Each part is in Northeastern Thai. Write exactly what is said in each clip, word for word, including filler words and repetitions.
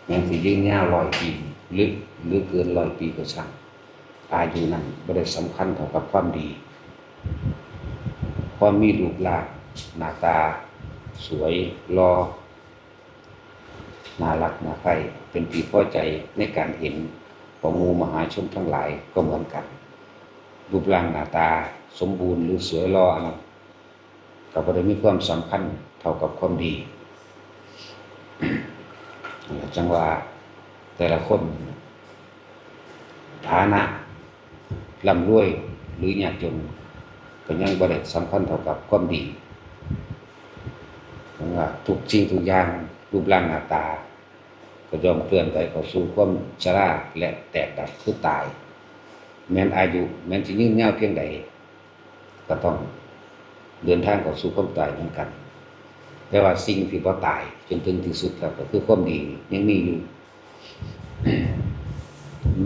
แม้นสิยืนยาวร้อยปี หรือ หรือเกินร้อยปีก็ช่าง อายุนั้นบ่ได้สำคัญเท่ากับความดี ความมีรูปร่างหน้าตาสวยหล่อ น่ารักน่าใคร่ เป็นที่พอใจในการเห็นของหมู่มหาชนทั้งหลายก็เหมือนกัน รูปร่างหน้าตาสมบูรณ์หรือสวยหล่ออันนั้น ก็บ่ได้มีความสำคัญเท่ากับความดี จั่งว่าแต่ละคน ฐานะร่ำรวยหรือยากจน ก็ยังบ่ได้สำคัญเท่ากับความดี จั่งว่าทุกสิ่งทุกอย่าง รูปร่างหน้าตา ก็ย่อมเคลื่อนไหวเข้าสู่ความชราและแตกดับคือตาย แม้นอายุแม้นสิยืนยาวเพียงใด ก็ต้องเดินทางเข้าสู่ความตายเหมือนกัน แต่ว่าสิ่งที่บ่ตายจนถึงที่สุดแล้วก็คือความดียังมีอยู่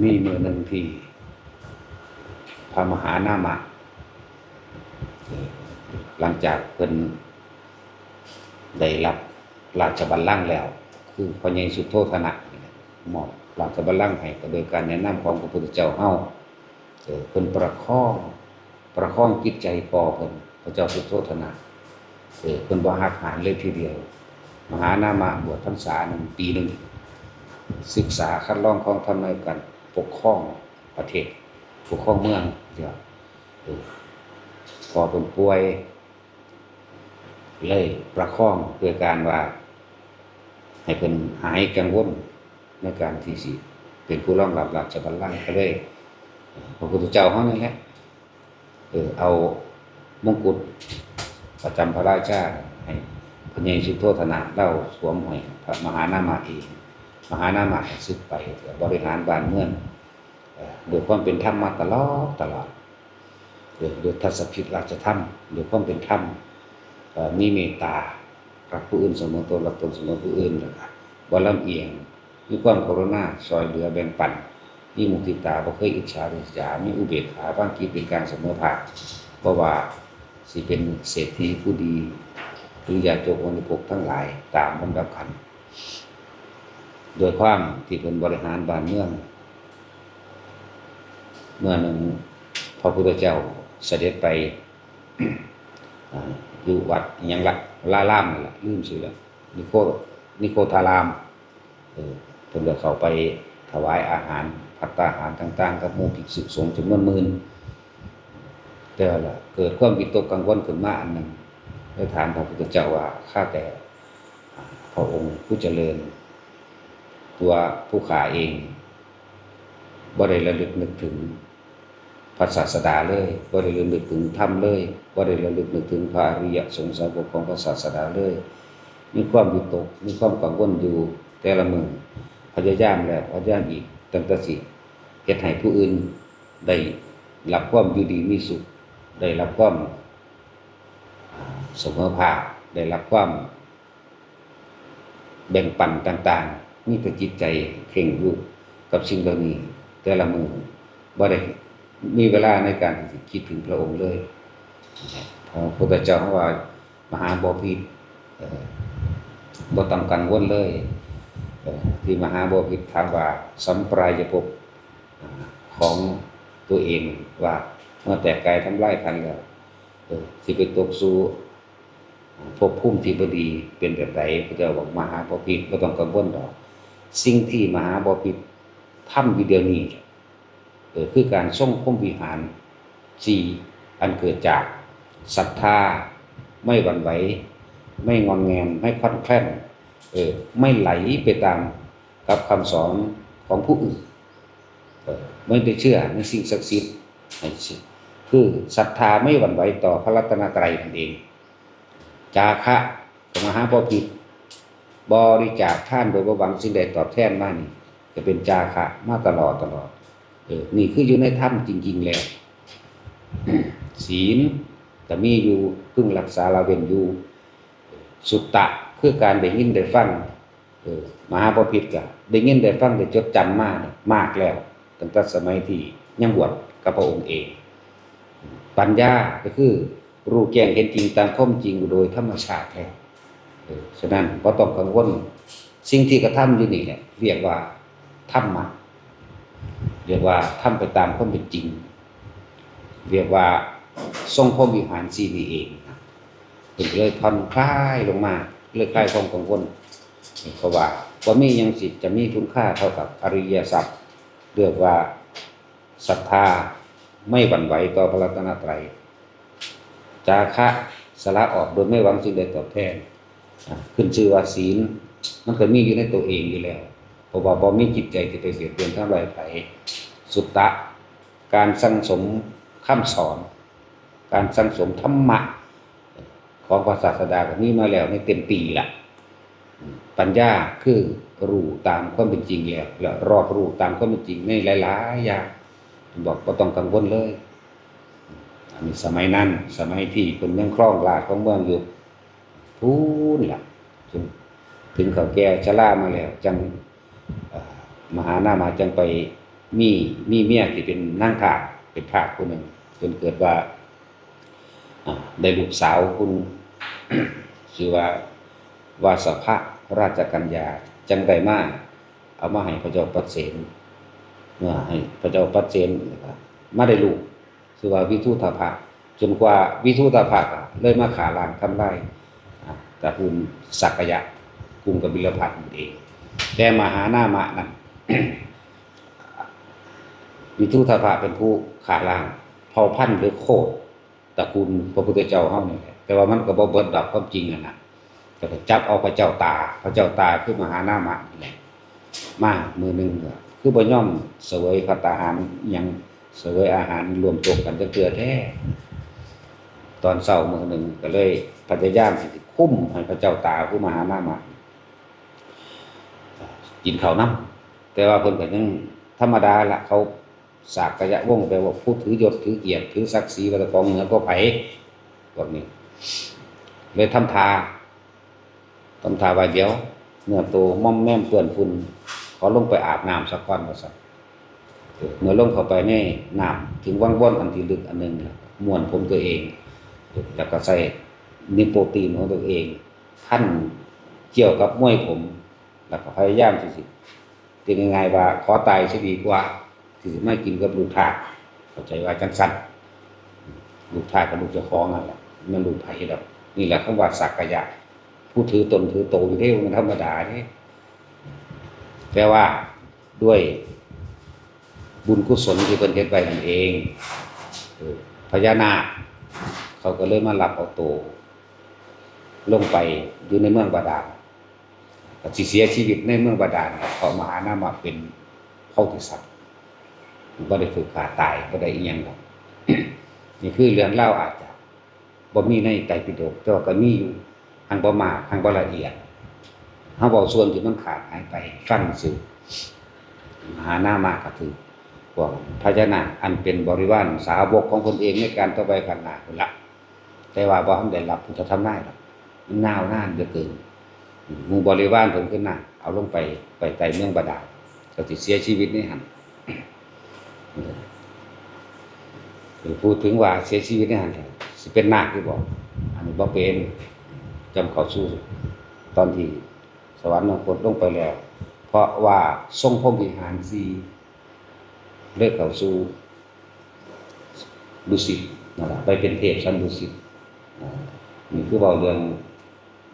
มีมื้อหนึ่งที่พระมหานามะ หลังจากเพิ่นได้รับราชบัลลังก์แล้ว คือพ่อใหญ่สุโธทนะนี่แหละมอบราชบัลลังก์ให้ก็โดยการแนะนำของพระพุทธเจ้าเฮา เออ เพิ่นประคอง ประคองจิตใจพ่อเพิ่น พระเจ้าสุโธทนะ เออ เพิ่นบ่หักหานเลยทีเดียว มหานามะบวชพรรษาหนึ่ง ปีหนึ่ง ศึกษาคัดลองของธรรมในการปกครองประเทศ ปกครองเมือง เดี๋ยว เออ พ่อเพิ่นป่วย เลยประคองด้วยการว่า ให้เพิ่นหายกังวลในการที่สิเป็นผู้รองรับราชบัลลังก์ ก็เลย พระพุทธเจ้าเฮานั่นแหละ เออ เอามงกุฎประจำพระราชาให้พระใหญ่สุโธทนะเล่าสวมให้พระมหานามะเอง มหานามะก็สึกไป บริหารบ้านเมือง เอ่อ ด้วยความเป็นธรรมมาตลอด ตลอด เอ่อ ด้วยทัศพิธราชธรรม ด้วยความเป็นธรรม เอ่อ มีเมตตา รักผู้อื่นเสมอตน รักตนเสมอผู้อื่น แล้วก็บ่ลำเอียง มีความกรุณา ช่วยเหลือแบ่งปัน มีมุทิตา บ่เคยอิจฉาริษยา มีอุเบกขา วางกิจเป็นกลางเสมอภาค บ่ว่าสิเป็นเศรษฐีผู้ดี หรือยากจนบริโภคทั้งหลาย ตามลำดับขั้น ด้วยความที่เพิ่นบริหารบ้านเมือง เมื่อหนึ่งพระพุทธเจ้าเสด็จไป อ่า อยู่วัดอิหยังละ ลารามนั่นล่ะ ลืมชื่อแล้ว นิโค นิโคทาราม เออ เพิ่นก็เข้าไปถวายอาหาร ภัตตาหารต่างๆ กับหมู่ภิกษุสงฆ์จำนวนหมื่น แต่ว่าเกิดความวิตกกังวลขึ้นมาอันหนึ่ง ได้ถามพระพุทธเจ้าว่า ข้าแต่ อ่า พระองค์ผู้เจริญ ตัวผู้ข้าเอง บ่ได้ระลึกนึกถึงพระศาสดาเลย บ่ได้ระลึกนึกถึงธรรมเลย บ่ได้ระลึกนึกถึงพระอริยสงฆ์สาวกของพระศาสดาเลย มีความวิตก มีความกังวลอยู่แต่ละมื้อ พยายามแล้วพยายามอีก ตั้งแต่สิเฮ็ดให้ผู้อื่นได้รับความอยู่ดีมีสุข ได้รับความ อ่า เสมอภาค ได้รับความ แบ่งปันต่างๆ มีแต่จิตใจเคร่งอยู่กับสิ่งเหล่านี้ แต่ละมื้อบ่ได้มีเวลาในการที่สิคิดถึงพระองค์เลย พระพุทธเจ้าเฮาว่า มหาบพิตร เอ่อ บ่ต้องกังวลเลย เอ่อ ที่มหาบพิตรถามว่า สัมปรายภพ อ่า ของตัวเองว่าเมื่อแตกกายทำลายขันธ์แล้ว เออ สิไปตกสู่ภพภูมิที่บ่ดีเป็นแบบใด พระเจ้าบอก มหาบพิตร บ่ต้องกังวลดอก สิ่งที่มหาบพิตรทำอยู่เดี๋ยวนี้ เออ คือการทรงพรหมวิหารสี่ อันเกิดจากศรัทธา ไม่หวั่นไหว ไม่งอนแงน ไม่คลอนแคลน เออ ไม่ไหลไปตามกับคำสอนของผู้อื่น เออ ไม่ได้เชื่อในสิ่งศักดิ์สิทธิ์ให้สิ คือศรัทธาไม่หวั่นไหวต่อพระรัตนตรัยนั่นเอง จาคะ มหาบพิตร บริจาคทานโดยบ่หวังสิ่งใดตอบแทนมานี่ จะเป็นจาคะมาตลอดตลอด เออ นี่คืออยู่ในธรรมจริงๆแล้ว ศีลก็มีอยู่ พึงรักษาละเว้นอยู่ สุตตะ คือการได้ยินได้ฟัง เออ มหาบพิตรก็ได้ยินได้ฟังได้จดจำมาเนี่ยมากแล้ว ตั้งแต่สมัยที่ยังบวชกับพระองค์เอง ปัญญาก็คือรู้แจ้งเห็นจริงตามความจริงโดยธรรมชาติแล้ว เออ ฉะนั้นบ่ต้องกังวล สิ่งที่กระทำอยู่นี่แหละเรียกว่าธรรมะ เรียกว่าทำไปตามความเป็นจริง เรียกว่าทรงพรหมวิหารสี่นี่เองนะ เพิ่นก็เลยผ่อนคลายลงมา เลยคลายความกังวล เพราะว่าบ่มีหยังสิจะมีคุณค่าเท่ากับอริยทรัพย์ เรียกว่าศรัทธาไม่หวั่นไหวต่อพระรัตนตรัย จาคะสละออกโดยไม่หวังสิ่งใดตอบแทน อ่า ขึ้นชื่อว่าศีล มันก็มีอยู่ในตัวเองอยู่แล้ว เพราะว่าบ่มีจิตใจที่ไปเบียดเบียนทำลายไผ สุตตะ การสั่งสมคำสอน การสั่งสมธรรมะของพระศาสดาก็มีมาแล้วในเต็มที่ละ ปัญญาคือรู้ตามความเป็นจริงแล้ว และรอบรู้ตามความเป็นจริงในหลายๆอย่าง บอกบ่ต้องกังวลเลย อันนี้สมัยนั้น สมัยที่เพิ่นยังครองราชย์ของเมืองอยู่ พู้นล่ะ ถึง ถึงเขาแก่ชรามาแล้ว จัง เอ่อ มหานามะจังไปมี มีเมียที่เป็นนางทาส เป็นทาสผู้หนึ่ง จนเกิดว่า อ่า ได้ลูกสาวคุณ ชื่อว่าวาสภะราชกัญญา จังได้มา เอามาให้พระเจ้าปัดเสน เมื่อให้พระเจ้าปัดเสนแล้วก็มาได้ลูก ชื่อว่าวิทุทพะ จนกว่าวิทุทพะก็เลยมาฆ่าล้างทำลาย อ่า ตระกูลสักยะ กรุงกบิลพัสดุ์นั่นเอง แต่มหานามะนั้น วิทุทพะเป็นผู้ฆ่าล้างเผ่าพันธุ์หรือโคตร ตระกูลพระพุทธเจ้าเฮานี่แหละ แต่ว่ามันก็บ่เบิดดอกความจริงนั่นน่ะ ก็จับเอาพระเจ้าตา พระเจ้าตาคือมหานามะนี่แหละ มามื้อหนึ่งก็คือบ่ยอมเสวยภัตตาหารอิหยัง เสวยอาหารร่วมโต๊ะกันจักเทื่อแท้ ตอนเช้ามื้อหนึ่งก็เลยพยายามที่สิคุมให้พระเจ้าตาคือมหานามะ กินข้าวนำ แต่ว่าเพิ่นก็ยังธรรมดาละ เขาสากยะวงศ์ แปลว่าผู้ถือยศถือเกียรติถือศักดิ์ศรีว่าเจ้าของเหนือกว่าไผ พวกนี้ เลยทำท่า ทำท่าว่าเดี๋ยวเนื้อโตมอมแมมเปื้อนฝุ่น ขอลงไปอาบน้ำสักก่อนว่าซั่น เมื่อลงเข้าไปในน้ำ ถึงวังวนอันที่ลึกอันหนึ่ง ม้วนผมตัวเอง แล้วก็ใส่นิโปรตีนของตัวเอง พันเกี่ยวกับมวยผม แล้วก็พยายามที่สิ เรียกง่ายๆว่าขอตายซะดีกว่า ที่สิมากินกับลูกทาส เข้าใจว่าจังซั่น ลูกทาสกับลูกเจ้าของนั่นแหละ แม่นลูกไผดอก นี่แหละคำว่าสักยะ ผู้ถือตนถือโตอยู่เด้ มันธรรมดาเด้ แต่ว่าด้วยบุญกุศลที่เพิ่นเฮ็ดไว้นั่นเอง เออ พญานาคเขาก็เลยมารับเอาโตลงไปอยู่ในเมืองบาดาล ก็สิเสียชีวิตในเมืองบาดาล เพราะมหานามะเป็นโพธิสัตว์ บ่ได้ถูกฆ่าตาย บ่ได้อิหยังดอก นี่คือเรื่องราวอาจจะบ่มีในไตรปิฎก แต่ว่าก็มีอยู่ หั่งบ่มาก หั่งบ่ละเอียด เฮาเว้าส่วนที่มันขาดหายไป ฟังซื่อ มหานามะก็คือพวกพญานาคอันเป็นบริวารสาวกของเพิ่นเองในการต่อไปข้างหน้าพุ้นละ แต่ว่าบ่ทันได้รับพุทธธรรมนายดอก มันยาวนานเหลือเกิน หมู่บริวารเพิ่นคือนาค เอาลงไป ไปใต้เมืองบาดาล ก็สิเสียชีวิตในหั่น หรือพูดถึงว่าเสียชีวิตในหั่น สิเป็นนาคหรือบ่ อันนี้บ่เป็น จำเข้าสู่ตอนที่สวรรคตลงไปแล้ว เพราะว่าทรงพรหมวิหารสี่ เลยเข้าสู่ดุสิตนั่นล่ะ ไปเป็นเทพชั้นดุสิต อ่า นี่คือเว้าเรื่อง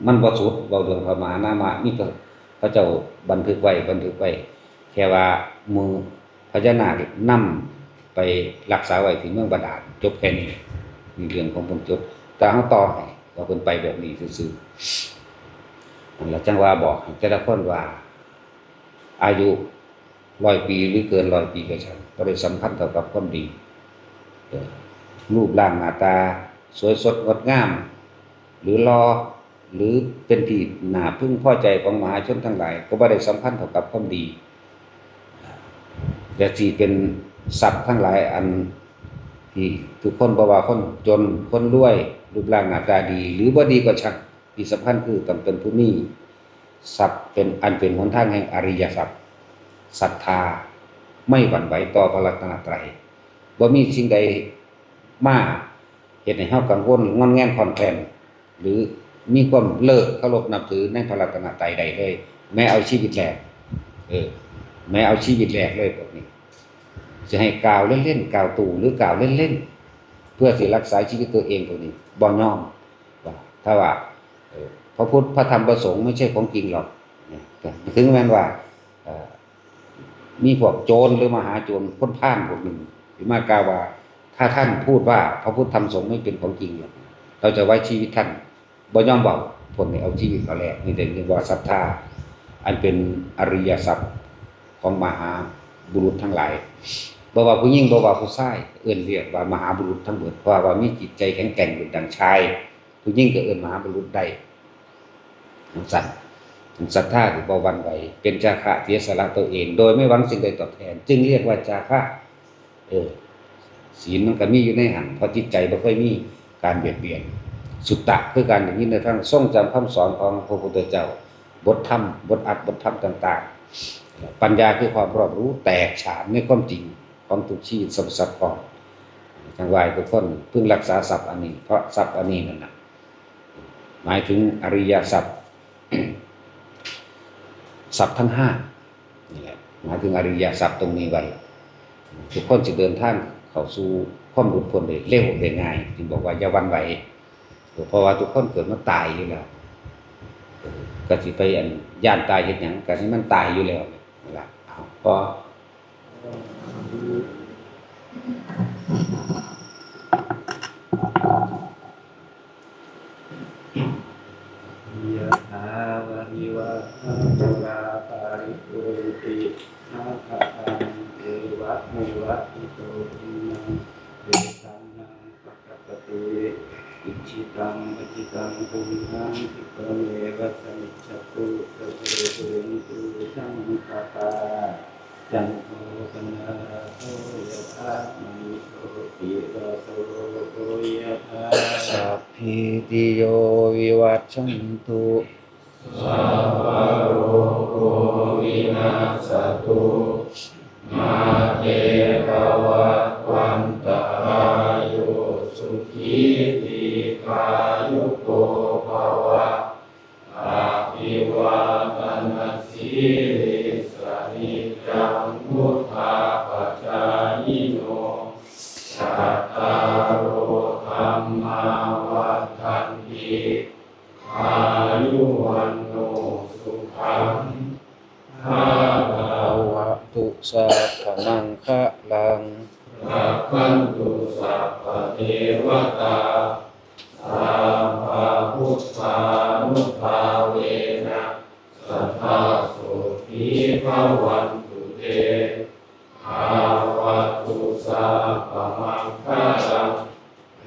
มันบ่สุด เว้าเรื่องพระมหานามะ มีแต่พระเจ้าบันทึกไว้ บันทึกไว้ แค่ว่าหมู่พญานาคนำไปรักษาไว้ที่เมืองบาดาล จบแค่นี้ มีเรื่องของเพิ่นจบ แต่เฮาต่อให้ว่าเพิ่นไปแบบนี้ซื่อๆ นั่นล่ะ จังว่าบอกให้แต่ละคนว่า อายุร้อยปีหรือเกินร้อยปีก็ช่าง บ่ได้สำคัญเท่ากับความดี เออ รูปร่างหน้าตาสวยสดงดงาม หรือหล่อ หรือเป็นที่น่าพึงพอใจของมหาชนทั้งหลาย ก็บ่ได้สำคัญเท่ากับความดี และที่เป็นทรัพย์ทั้งหลายอันที่ทุกคน บ่ว่าคนจน คนรวย รูปร่างหน้าตาดี หรือบ่ดีก็ช่าง ที่สำคัญคือต้องเป็นผู้มีทรัพย์เป็นอันเป็นหนทางแห่งอริยทรัพย์ ศรัทธา ไม่หวั่นไหวต่อพระรัตนตรัย บ่มีสิ่งใดมาเฮ็ดให้เฮากังวล งอนแงนคลอนแคลน หรือมีความเลิกเคารพนับถือในพระรัตนตรัยได้เลย แม้เอาชีวิตแลก เออ แม้เอาชีวิตแลกเลยพวกนี้ สิให้กล่าวเล่นๆ กล่าวตู่หรือกล่าวเล่นๆ เพื่อสิรักษาชีวิตตัวเองพวกนี้ บ่ยอม ว่า ถ้าว่า เออ พระพุทธ พระธรรม พระสงฆ์ไม่ใช่ของจริงหรอก เนี่ย ถึงแม้นว่า เอ่อ มีพวกโจรหรือมหาโจรคนพาลพวกหนึ่ง สิมากล่าวว่า ถ้าท่านพูดว่าพระพุทธธรรมสงฆ์ไม่เป็นของจริงหรอก เราจะไว้ชีวิตท่าน บ่ยอมเว้า พวกนี้เอาชีวิตเขาแลก นี่เรียกว่าศรัทธา อันเป็นอริยทรัพย์ของมหาบุรุษทั้งหลาย บ่ว่าผู้หญิง บ่ว่าผู้ชาย เอิ้นเรียกว่ามหาบุรุษทั้งหมด เพราะว่ามีจิตใจแข็งแกร่งเป็นดังชาย ผู้หญิงก็เอิ้นมหาบุรุษได้ จั่งซั้น ศรัทธาที่บ่หวั่นไหว เป็นจาคะเสียสละตัวเอง โดยไม่หวังสิ่งใดตอบแทน จึงเรียกว่าจาคะ เออ ศีลมันก็มีอยู่ในหั้น เพราะจิตใจบ่เคยมีการเบียดเบียน สุตตะคือการได้ยินได้ฟัง ทรงจำคำสอนของพระพุทธเจ้า บทธรรม บทอัด บทธรรมต่างๆ ปัญญาคือความรอบรู้แตกฉานในความจริงของทุกชีวิตสรรพสัตว์พ้อง จั่งว่าให้ทุกคนพึงรักษาทรัพย์อันนี้ เพราะทรัพย์อันนี้นั่นน่ะ หมายถึงอริยทรัพย์ ทรัพย์ทั้งห้า นี่แหละ หมายถึงอริยทรัพย์ตรงนี้ไว้ ทุกคนสิเดินทางเข้าสู่ความหลุดพ้นได้เร็วได้ง่าย จึงบอกว่าอย่าหวั่นไหว เพราะว่าทุกคนเกิดมาตายอยู่แล้ว ก็สิไปอันย้านตายเฮ็ดหยัง ก็ให้มันตายอยู่แล้ว นั่นล่ะ เอา พอ ยะถาวาริวะหาปูราปาริปูเรนติสาคารัง เอวะเมวะอิโตทินนังเปตานังปะกะปะติ อิจิตังปัจิตังตุมหังคิปะเมวะสะมิจฉตุ สัพเพปูเรนตุสังกปปา จันโทปนารโสยะถามณิโชติราโสยะถา สัพพีติโยวิวัชชันตุ สัพพะโรโควินัสสะตุ มาเตภะวัตวันตะราโย สุขีทีฆายุโกภะวะ อะภิวาทะนะสีลิสสะ นิจจังวุฑฒาปะจายิโน จัตตาโรธัมมาวัฑฒันติ อายุวัณโณสุขัง พะลัง ภะวะตุ สัพพะมังคะลัง รักขันตุ สัพพะเทวะตา สัพพะพุทธานุภาเวนะ สัทธาโสตีภะวันตุเต ภะวะตุ สัพพะมังคะลัง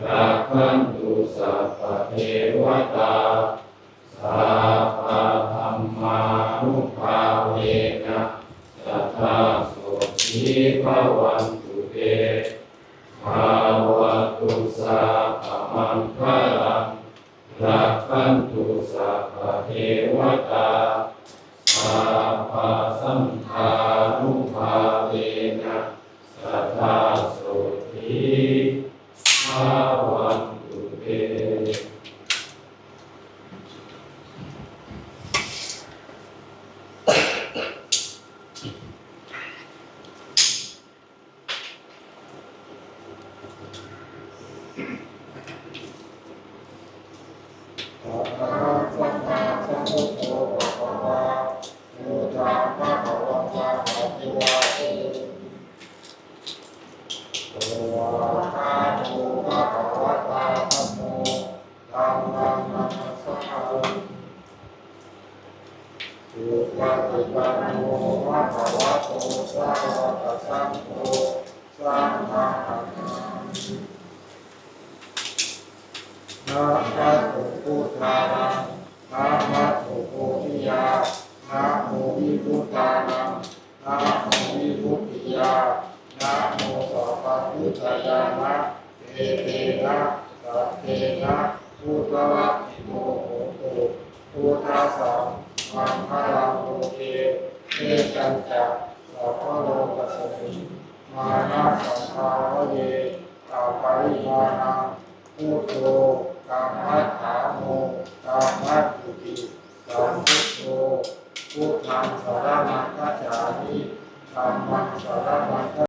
รักขันตุ สัพพะเทวะตา สัพพะธัมมานุภาเวนะ สัทธาโสตีภะวันตุเต ภะวะตุ สัพพะมังคะลัง รักขันตุ สัพพะเทวะตา สัพพะสังฆานุภาเวนะ สัทธาโสตีภะวันตุเต อะระหังสัมมาสัมพุทโธ ภะคะวา พุทธัง ภะคะวันตัง อะภิวาเทมิ สะวากขาโต ภะคะวะตา ธัมโม ธัมมัง นะมัสสามิ สุปะฏิปันโน ภะคะวะโต สาวะกะสังโฆ สังฆัง นะมัสสุพุทธานัง นะมัสสุโพธิยา นะโมวิพุทธานัง นะโมวิพุทธิยา นะโมสัพพะพุทธญาณะ เอเตนะ สักเขนะ พุทธวัตถิโต โหตุ พุทธัสสะ มังคะลัง โลเก เอตัญจะ สัพพะโลกัสมิง มานะสังทาวะเย อะปะริมาณัง พุทโธ ธัมมัฏฐาโม ธัมมัจจุติ สัมพุทโธ Buddhaṃ saraṇaṃ gacchāmi. Dhammaṃ saraṇaṃ